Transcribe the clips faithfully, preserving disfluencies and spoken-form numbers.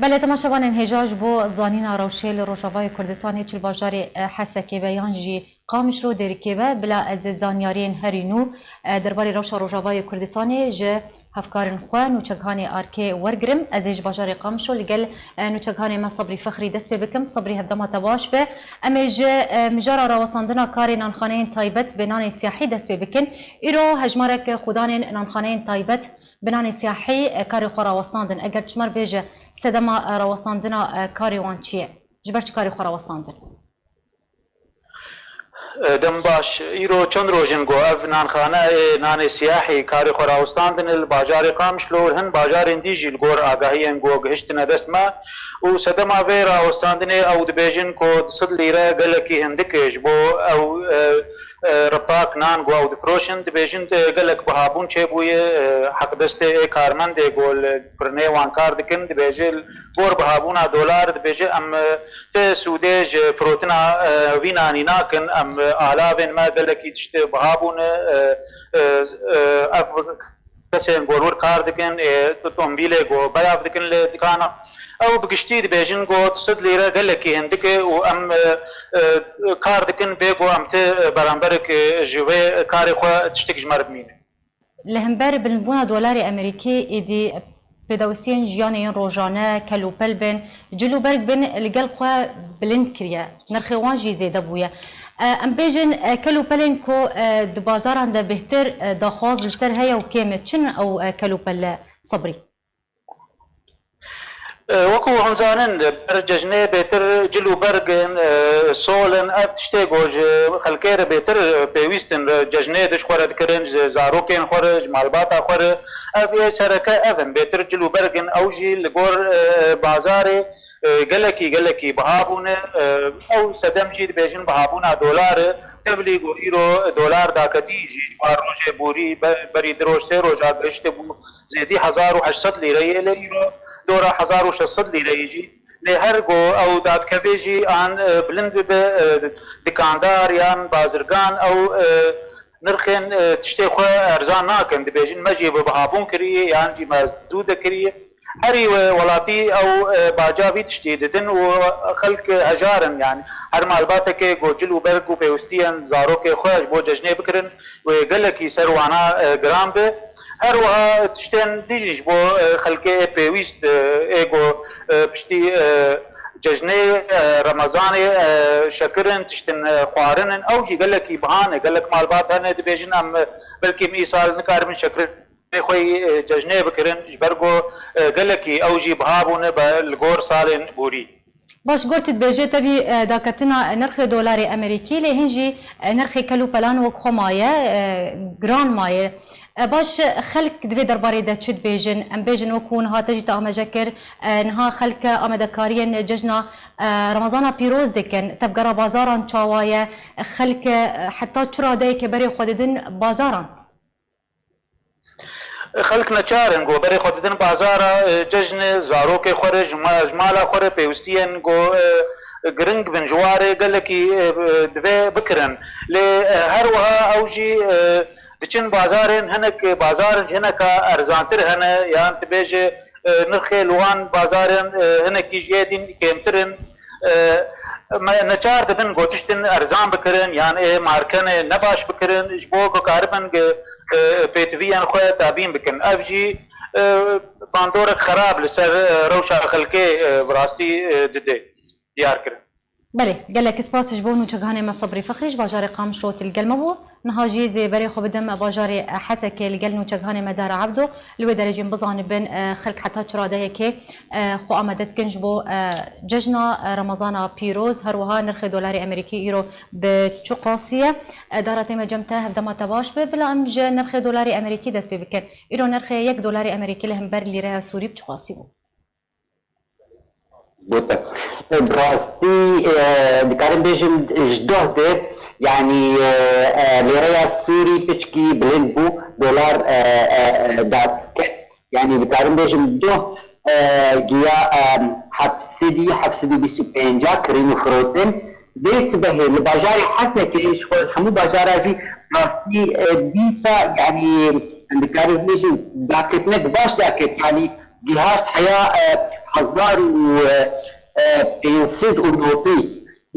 Belê, temaşevanên hêja, ji bo zanîna rewşê li Rojavayê Kurdistanê, çi li bajarê, e, Hesekê be yan jî Qamişlo, Dêrikê be, bila ez ê zanyariyên herî nû, e, derbarê rewşa Rojavayê Kurdistanê ji hevkarên xwe, nûçeghanê Arkê wergirim. Ez ê ji bajarê Qamişlo li gel, e, nûçeghanê me Sebrî Fexrî dest pê bikim. Sebrî, hevdema te baş be. Em ê ji, e, mijara rawestandina karê nanxaneyên taybet bi nanê siyahî dest pê bikin. Îro hejmarek xudanên nanxaneyên taybet bi nanê siyahî, e, karê xwe rawestandin. Eger çimer bêje sedema, e, rawestandina, e, karê wan çi ye? Ji ber çi karê xwe rawestandin? E, dem baş. Îro çend roj in ku ev nanxaneyê nanê siyahî karê xwe rawestandin li bajarê Qamişlo û hin bajarên dî jî li gor agahiyên ku gihiştine dest me û sedema vê rawestandinê ew dibêjin ku du sed lîre gelekî hindik e ji bo ew, e, e, ripak nan ku ew difiroşin, dibêjin, e, gelek bihabûn çêbûye, e, heqdestê ê karmendê ku li firinê wan kar dikin, dibêje, li gor bihabûna dolar, dibêje, em, e, ti sûdê ji firotina, e, vî nanî nakin, em, e, alavên me gelekî tişt bihabûne, e, e, e, ev kesên ku li wir kar dikin, ê, otomobîlê ku belav dikin li dikana. Ew bi giştî dibêjin ku du sed lîre gelekî hindik e û em, e, e, kar dikin bê ku em ti beramberek, e, ji vê karê xwe tiştek ji me re bimîne. Li hember bilindbûna dolarê Amerîkî, êdî pêdawistiyên jiyanê yên rojane, kel û pel bên, cil û berg bin li gel xwe bilind kiriye. Nirxê wan jî zêde bûye. E, em bêjin, e, kel û pelên ku, e, di bazaran de bêhtir, e, daxwaz li ser heye û kêm e. Çi ne ew, e, kel û pele, Sebrî? E, wekû hûn zanin, ber cejnê bêhtir cil û berg in, e, sol in, ev tiştê ku ji xelkê re bêhtir, e, pêwîst in, re cejnê di ji xwe re dikirin, ji zarokên xwe re, ji malbata xwe re. Ev ê sereke ev in, bêhtir cil û berg in, ew jî li gor, e, bazarê e, gelekî, gelekî biha bûne. E, ew sedem jî dibêjin bihabûna dolar e. Tevlî ku îro dolar daketî jî ji wan rojê borî be-, berî du roj, sê roja gihiştibû zêdî hezar û heşt sed lîreyê, lê îro dora hezar û şeş sed lîreyê jî. Lê her ku ew dadkevê jî an, e, bilind bibe, e, dikandar yan bazirgan ew, e, nirxên, e, tiştê xwe erzan nakin. Dibêjin me jî bi bihabûn kiriye yan jî me zû de kiriye. Herî we-, welatî ew, e, baca vî tiştî didin û xelk hejar in, yanî her malbateke ku cil û berg û pêwistiyên zarokê xwe ji bo cejnê bikirin, wê gelekî ser wana, e, giran be. Her wiha tiştên dî jî ji bo, e, xelkê ê pêwîst, e, ê ku, e, piştî, e, cejnê, e, Remezanê, e, şekir in, tiştin, e, xwarin in, ew jî gelekî biha ne. Gelek malbat hene dibêjin, em, e, belkî min îsal nikaribin şekir xwe yî, e, cejnê bikirin, ji ber ku, e, gelekî ew jî biha bûne be li gor salên borî. Baş, gor tu dibêje tevî, e, daketina nirxê dolarê Amerîkî, lê hin jî, e, nirxê kel û pelan wek xwe maye, e, giran maye. E, baş, xelk di vê derbarê de çi dibêjin? Em bêjin wekû niha te jî te amaje kir, e, niha xelk amadekariyên cejna, e, Remezana pîroz dikin. Tevgera bazaran çawa ye? Xelk, e, heta çi radeyeke berê xwe didin bazaran? Xelk neçar in ku berê xwe didin bazara, e, cejnê, zarokê xwe re, ji ma-, ji mala xwe re pêwistiyên ku, e, giring bin ji warê gelekî, e, divê bikirin. Lê, e, her wiha ew jî, e, diçin bazarên, hinek bazar ji hineka erzantir hene, yan tu bêje, e, nirxê li wan bazarên, e, hinekî ji yê din kêmtir in. E, me neçar dibin ku tiştin erzan bikirin, yan ê markenê nebaş bikirin, ji bo ku karibin, e, pêtiviyên xwe tabîn bikin. Ev jî, e, bandorek xerab li ser, e, rewşa xelkê, e, bi rastî, e, dide diyar kirin. Belê, gelek spas ji bo nûçegihanê me Sebrî Fexrî ji bajarê Qamişlo li gel me bû. Niha jî zê berê xwe bidim bajarê Hesekê li gel nûçegihanê me Dara Ebdo. Li wê derecê em bizanibin, e, xelk heta çi radeyekê, e, xwe amade dikin ji bo, e, cejna, e, Remezana pîroz. Her wiha nirxê dolarê Amerîkî îro bi çi qasî ye? E, Dara, tê me cem te, hevdema te baş be. Bila em ji nirxê dolarê Amerîkî dest pê bikin. Îro nirxê yek dolarê Amerîkî li hember lîreya Sûrî bi çi qasî bû? Bûte. Bi rastî, e, dikarim bêjim, ji doh de, yanî, e, e, lêreya Sûrî piçkî bilind bû, dolar, e, e, e, dad ket. Yanî dikarim bêjim doh, e, giya, e, heft sedî, heft sed û bîst û pênc kirîn û firotin. Vê sibehê li bajarê Hesekê, ji xwe hemû bajara jî rastî, e, dîsa, yanî, em dikarin bêjin, daketinek baş daket, yanî, gihaşt heya, e, hezar û pênc sed û notî.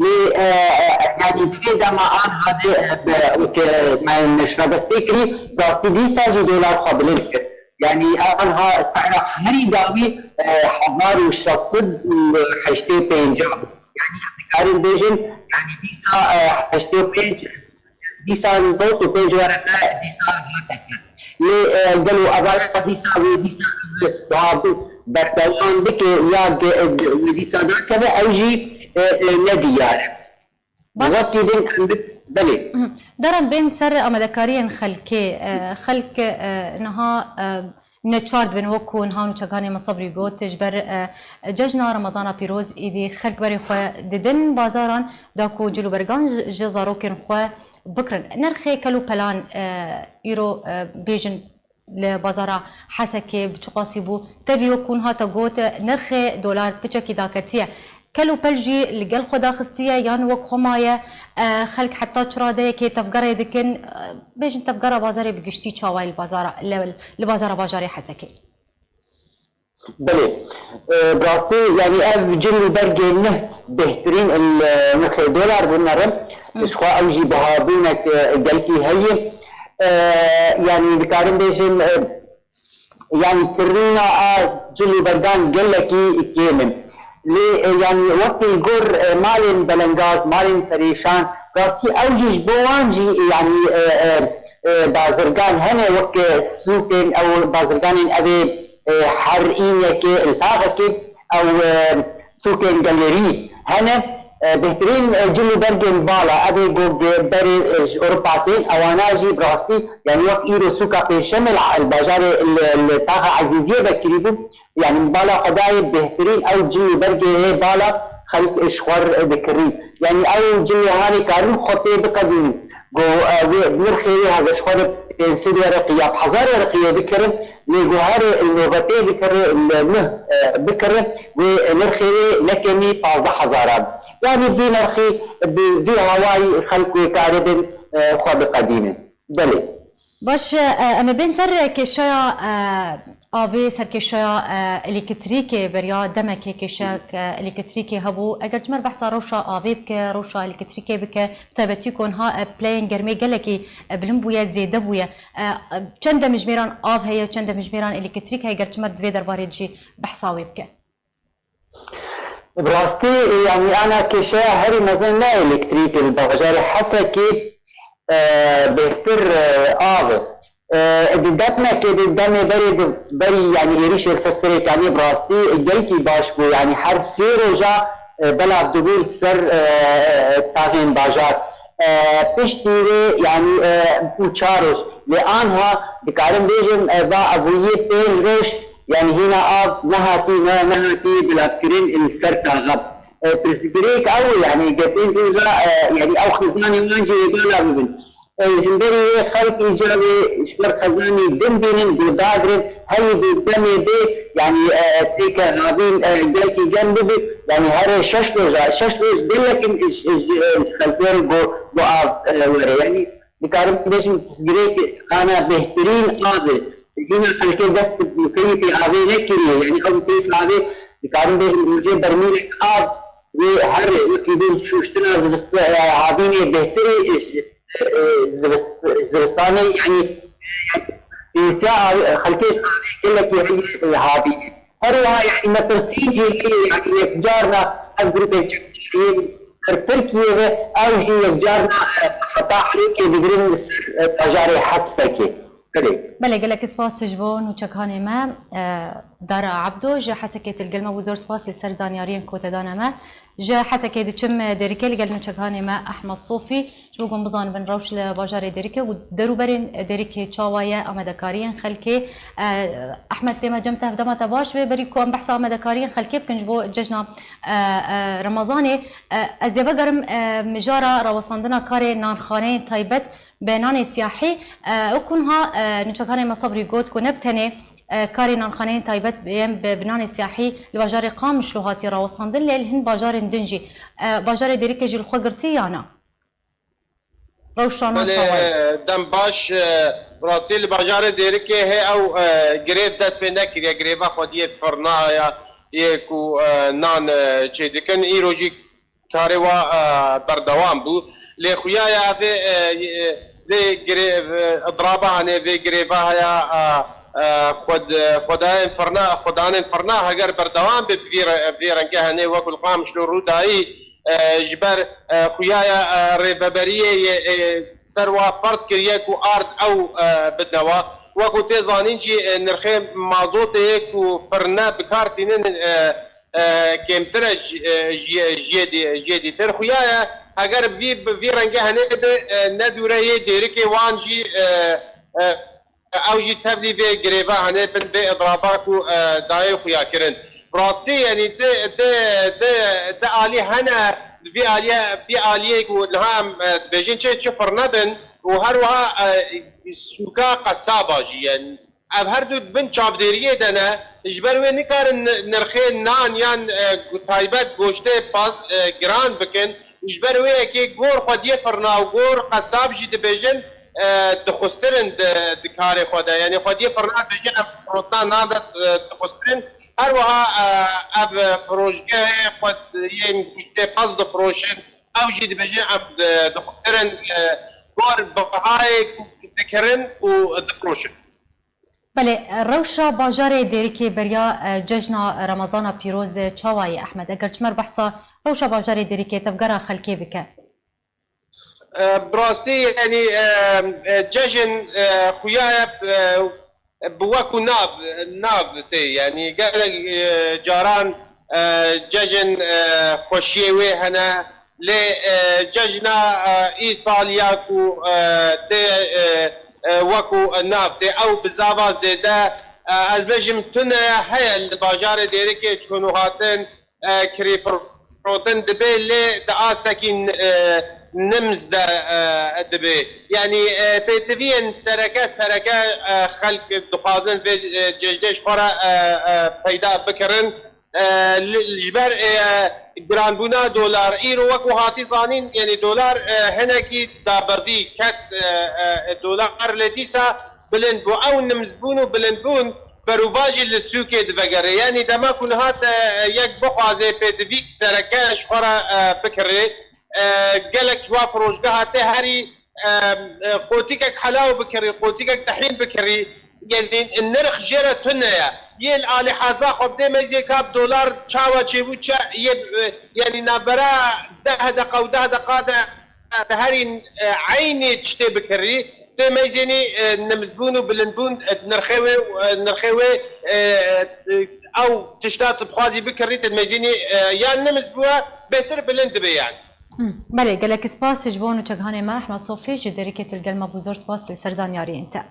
Lê, e, e, yanî di vê dema an hade, e, bi, weke me neşra dest pê kirî, rastî dîsa jî dolar xwe bilind kir. Yanî anha sera herî dawî, e, hezar û şeş sed û heştê û pênc bû. Yanî em dikarin bêjin, yanî dîsa, e, heştê û pênc, dîsa nod û pênc were me dîsa hate ser. Lê, e, gelo evaya dîsa wê dîsa biha bi berdewam bike ya ge-, wê dîsa dakeve ew jî, e, e, ne diyar e. Baş. Wekî din em bi-, belê. Hı. Deran bên ser amadekariyên xelkê, e, xelk, e, niha, e, neçar dibin, wek ku niha nûçekanê me Sebrî got, ji ber, e, cejna Remezana pîroz, îdî xelk berê xwe didin bazaran, da ku cil û bergan ji, ji zarokên xwe bikirin. Nirxê kel û pelan, e, îro, e, bêjin li bazara Hesekê bi çiqasî bû? Tevî wek hûn hate got, nirxê dolar piçekî daketiye. Kel û pel jî li gel xwe daxistiye yan wek xwe maye? E, xelk heta çi radeyekê tevgerê dikin? E, bêjin tevgera bazarê bi giştî çawa ye li bazara, li, li bazara bajarê Hesekê? Belê. E, bi rastî, yanî ev cil û bergê neh bêhtirîn li nirxê dolar dinerin. Hı. Ji xwe ew jî bihabûnek, e, gelkî heye. E, yanî dikarim bêjim, e, yanî kirîna a cil û bergan gelekî kêm in. Lê, e, yanî wekî li gor, e, malên belengaz, malên perêşan, rastî ew jî ji bo wan jî, e, yanî, e, e, e, bazirgan hene, wek, e, sûkên ew bazirganên evê, e, her înekê, li taxekê ew, e, sûkên gelêrî hene. E, bêhtirîn, e, cil û bergên bala, evê ku ge-, berê, e, ji Ewropa tên, ewana jî bi rastî, yanî wek îro sûka Pênşemê li, li bajarê, li, li taxa Ezîziyê vekirî bû, yanî bala xwe dayê bêhtirîn ew cil û bergê hê bala xelk ji xwe re dikirî. Yanî ew cilê hanê karin xwe pê biqedînin. Ku, e, wê nirxê wê hebe ji xwe re pênc sed wereqî ya bi hezar wereqî wê bikirin, lê ku herê li novetê bikire, li nuh, e, bikire, wê nirxê wê ne kemî pazdeh hezar a. Yanî vî nirxî bi vî hawayî xelk wê karibin, e, xwe biqedînin. Belê. Baş, e, em ê bên ser kêşeya, e, avê, ser kêşeya, e, elektrîkê, beriya demekê kêşeyek, e, elektrîkê hebû. Eger çimer behsa rewşa avê bike, rewşa elektrîkê bike, bi taybetî ku niha, e, pileyên germê gelekî, e, bilind bûye, zêde bûye. E, e, çend demjimêran av heye, çend demjimêran elektrîk heye, ger çimer di vê derbarê jî behsa wê bike? Bi rastî, yanî ana kêşeya herî mezin ne elektrîk e, li bajarê Hesekê, e, bêhtir, e, av e. E, di demekê de, demê berê de, berî, yanî êrîşê li ser Serê Kaniyê bi rastî gelkî baş bû. Yanî her sê roja, e, belav dibû li ser, e, taxên bajar. E, piştî wê, yanî, e, bû çar roj. Lê anha dikarim bêjim, e, va evûyê pênc roj, yanî hîna av nehatî, ne, nehatî bilavkirin li ser taxa. E, pirsgirêk ew e, yanî ge pênc roja, e, yanî ew xizanê wan jî ê bala bibin. E, ji ber wê xelk îca wê ji ber xezanê din bînin, guhdar girin, herî bi demê bê, yanî, e, pêke havîn, e, gelkî germ bibe, yanî herê şeş roja, şeş roj gelek in ji, ji, ji, e, xezberê ku, ku av, e, were. Yanî dikarim bêjim, pirsgirêk ana bêhtirîn av e. Hîna xelkê dest bi mukeyfê avê nekiriye. Yanî ew mukeyfê avê, dikarim bêjim, rojê bermîlek av wê herê, wekî din şûştina zivist-, e, havînê bêhtirê, e, e, zivist-, zivistanê, yanî, e, pêwîstiya avê, xelkê ji avê gelekî heye, e, havînê. Her wiha, yanî metirsîn jî heye, yanî yekcarna ev grûpên çekdar yên ser Tirkiyê ve, ew jî yekcarna, e, heta herêkê digirin li ser, e, bajarê Hesekê. Belê. Belê, gelek spas ji bo nûçekanê me, e, Dara Ebdo ji Hesekê tu li gel me bû, zor spas li ser zanyariyên ku te dane me. Ji Hesekê diçim Dêrikê, li gel nûçekanê me Ehmed Sofî, ji bo ku em bizanibin rewş li bajarê Dêrikê û derûberên Dêrikê çawa ye, amadekariyên xelkê. E, Ehmed, tê me cem te, hevdema te baş be, berî ku em behsa amadekariyên xelkê bikin ji bo cejna, e, e, Remezanê, e, ez ê vegerim, e, mijara rawestandina karê nanxaneyên taybet bi nanê siyahî. E, wekû niha, e, nûçekanê me Sebrî got ku ne bi tenê, e, karê nanxaneyên taybet yên bi, bi nanê siyahî li bajarê Qamişlo hatiye rawestandin, lê li hin bajarên din jî, e, bajarê Dêrikê jî li xwe girtî ya na? Rewşa nan Belê, çawa ye? E, dem baş, e, rastî li bajarê Dêrikê hê ew, e, girêv dest pê nekiriye, girêva xwediyê firna ya, yê ku, e, nan, e, çêdikin, îro jî karê wa, e, berdewam bû. Lê xuya ye vê, e, vê girê-, vê idraba hene, vê girêva heye, e, e, xwed-, xwedayên firna, xwedanên firna heger berdewam be bi vî re-, vê rengê hene wekû li Qamişlo rû dayî, e, ji ber, e, xuya ye, e, rêveberiyê yê, e, ser wa ferd kiriye ku ard ew, e, bidine wa. Wekû tê zanîn jî, e, nirxê mazotê yê ku firne bi kar tînin, e, e, kêmtir e ji, e, ji, ji yê dî-, ji yê dîtir. Xuya ye, heger vî, bi vî rengê henê be, e, ne dûre yê Dêrikê wan jî, e, e, ew jî tevlî vê girêva henê bin vê idraba ku, e, dayê xuya kirin. Rastî, yanî di, di, di, di alî hene, di vî aliyê, vî aliyê ku niha em, e, dibêjin çi, çi firne bin û her wiha, e, sûka qesaba jî, yanî ev her du bin çavdêriyê de ne, ji ber wê nikarin ni-, nirxê nan yan, e, taybet goştê paz, e, giran bikin. Ji ber wê yekê gor xwediyê firna û gor qesab jî dibêjin, e, dixustirin di, di karê xwe de. Yanî xwediyê firna dibêjin em firotna nan de, e, dixustirin. Her wiha, e, ev firoşgehê xwe yên goştê paz difroşin. Ew jî dibêjin em di-, dixustirin, e, gor bihayê ku dikirin û difroşin. Belê, rewşa bajarê Dêrikê beriya, e, cejna Remezana pîroz, e, çawa ye Ehmed? Eger çimer behsa rewşa bajarê Dêrikê tevgera xelkê bike. E, bi rastî, yanî, e, e, cejn, e, xuya ye, e, bi wekû nav, nav tê. Yanî gelek, e, caran, e, cejn, e, xweşiyê wê hene. Lê, e, cejna, e, îsal ya ku, e, tê, e, e, wekû nav tê, ew bi zava zêde, e, ez bêjim tune ye, heye li bajarê Dêrikê çûn û hatin, e, kirî firotin dibe, lê di astekî, e, nimz de, e, dibe. Yanî, e, pêtiviyên sereke, sereke, e, xelk dixwazin vê, e, cejnê ji xwe re, e, e, peyda bikirin. E, li, ji ber, e, giranbûna dolar, îro wekû hatî zanîn, yanî dolar, e, hinekî dabezî ket, e, e, dolar lê dîsa bilind bû. Ew nimzbûn û bilindbûn berovajî li sûkê divegere. Yanî dema ku niha te, e, yek bixwaze pêtivîk sereke ji xwe re, e, bikirê, e, gelek ji wa firoşgeha tê herî, e, e, qotîkek helaw bikirî, qotîkek tehîn bikirî, yanî nirx jê re tune ye. Yê li alî hesba xwe bidê meyzê ka bi dolar çawa çêbû, çi yê, e, yanî navbera deh deqa û deh deqa de, e, te herî, e, eynî tiştê bikirî, tê meyzênî, e, nimzbûn û bilindbûn, e, nirxê wê, e, nirxê wê, e, e, ew tişta tu dixwazî bikirî, te meyzênî, e, yan nimz bûye, bêhtir bilind dibe yanî. Hmm. Belê, gelek spas ji bo nûçegihanê me Ehmed Sofî ji Dêrikê tu li gel me bû, zor spas li ser zanyariyên te.